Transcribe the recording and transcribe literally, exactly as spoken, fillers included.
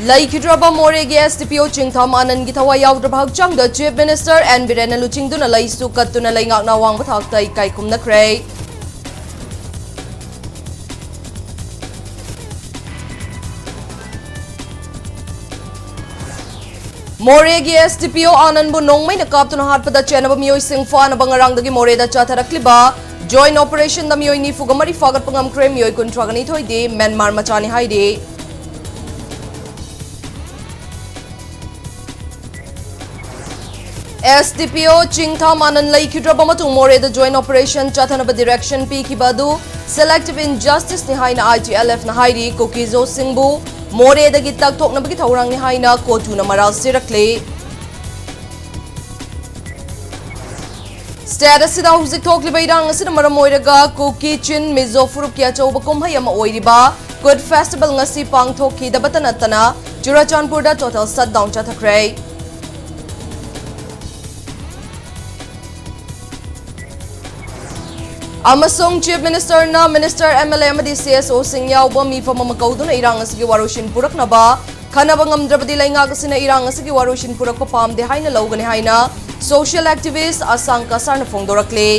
ꯂꯩꯈꯤꯗ꯭ꯔꯕ ꯃꯣꯔꯦꯒꯤ S D P O ꯆꯤꯡꯊꯥꯝ ꯑꯥꯅꯟꯒꯤ ꯊꯋꯥꯏ ꯌꯥꯎꯗ꯭ꯔꯕ ꯍꯛꯆꯥꯡꯗ Chief Minister N ꯕꯤꯔꯦꯟꯅ ꯂꯨꯆꯤꯡꯗꯨꯅ ꯂꯩꯁꯨ ꯀꯠꯇꯨꯅ ꯂꯩꯉꯥꯛꯅ ꯑꯋꯥꯡꯕ ꯊꯥꯛꯇ ꯏꯀꯥꯏ ꯈꯨꯝꯅꯈ꯭ꯔꯦ꯫ ꯃꯣꯔꯦꯒꯤ S D P O ꯑꯥꯅꯟꯕꯨ ꯅꯣꯡꯃꯩꯅ ꯀꯥꯞꯇꯨꯅ ꯍꯥꯠꯄꯗ ꯆꯦꯟꯅꯕ ꯃꯤꯑꯣꯏꯁꯤꯡ ꯐꯥꯅꯕ ꯉꯔꯥꯡꯗꯒꯤ ꯃꯣꯔꯦꯗ ꯆꯠꯊꯔꯛꯂꯤꯕ joint operation ꯗ ꯃꯤꯑꯣꯏ ꯅꯤꯐꯨꯒ ꯃꯔꯤ ꯐꯥꯒꯠꯄ ꯉꯝꯈ꯭ꯔꯦ꯫ ꯃꯤꯑꯣꯏ ꯀꯨꯟꯊ꯭ꯔꯥꯒ ꯅꯤꯊꯣꯏꯗꯤ ꯃ꯭ꯌꯥꯟꯃꯥꯔ ꯃꯆꯥꯅꯤ ꯍꯥꯏꯔꯤ꯫ S D P O ꯆꯤꯡꯊꯥꯝ ꯑꯥꯅꯟ ꯂꯩꯈꯤꯗ꯭ꯔꯕ ꯃꯇꯨꯡ ꯃꯣꯔꯦꯗ joint operation ꯆꯠꯊꯅꯕ direction ꯄꯤꯈꯤꯕ ꯑꯗꯨ selective injustice ꯅꯤ ꯍꯥꯏꯅ I T L F ꯅ ꯍꯥꯏꯔꯤ꯫ ꯀꯨꯀꯤꯖꯣꯁꯤꯡꯕꯨ ꯃꯣꯔꯦꯗꯒꯤ ꯇꯛꯊꯣꯛꯅꯕꯒꯤ ꯊꯧꯔꯥꯡꯅꯤ ꯍꯥꯏꯅ ꯀꯣꯇꯨꯅ ꯃꯔꯥꯜ ꯁꯤꯔꯛꯂꯤ꯫ State ꯑꯁꯤꯗ ꯍꯧꯖꯤꯛ ꯊꯣꯛꯂꯤꯕ ꯏꯔꯥꯡ ꯑꯁꯤꯅ ꯃꯔꯝ ꯑꯣꯏꯔꯒ ꯀꯨꯀꯤ, ꯆꯤꯟ, ꯃꯤꯖꯣ ꯐꯨꯔꯨꯞꯀꯤ ꯑꯆꯧꯕ ꯀꯨꯝꯍꯩ ꯑꯃ ꯑꯣꯏꯔꯤꯕ Kut Festival ꯉꯁꯤ ꯄꯥꯡꯊꯣꯛꯈꯤꯗꯕꯇ ꯅꯠꯇꯅ ꯆꯨꯔꯥꯆꯥꯟꯄꯨꯔꯗ total shutdown ꯆꯠꯊꯈ꯭ꯔꯦ꯫ ꯑꯃꯁꯨꯡ Chief Minister ꯅ Minister, M L A ꯑꯃꯗꯤ C S O ꯁꯤꯡ ꯌꯥꯎꯕ ꯃꯤꯐꯝ ꯑꯃ ꯀꯧꯗꯨꯅ ꯏꯔꯥꯡ ꯑꯁꯤꯒꯤ ꯋꯥꯔꯣꯏꯁꯤꯟ ꯄꯨꯔꯛꯅꯕ ꯈꯟꯅꯕ ꯉꯝꯗ꯭ꯔꯕꯗꯤ ꯂꯩꯉꯥꯛ ꯑꯁꯤꯅ ꯏꯔꯥꯡ ꯑꯁꯤꯒꯤ ꯋꯥꯔꯣꯏꯁꯤꯟ ꯄꯨꯔꯛꯄ ꯄꯥꯝꯗꯦ ꯍꯥꯏꯅ ꯂꯧꯒꯅꯤ ꯍꯥꯏꯅ social activist ꯑꯁꯥꯡ ꯀꯁꯥꯔꯅ ꯐꯣꯡꯗꯣꯔꯛꯂꯤ꯫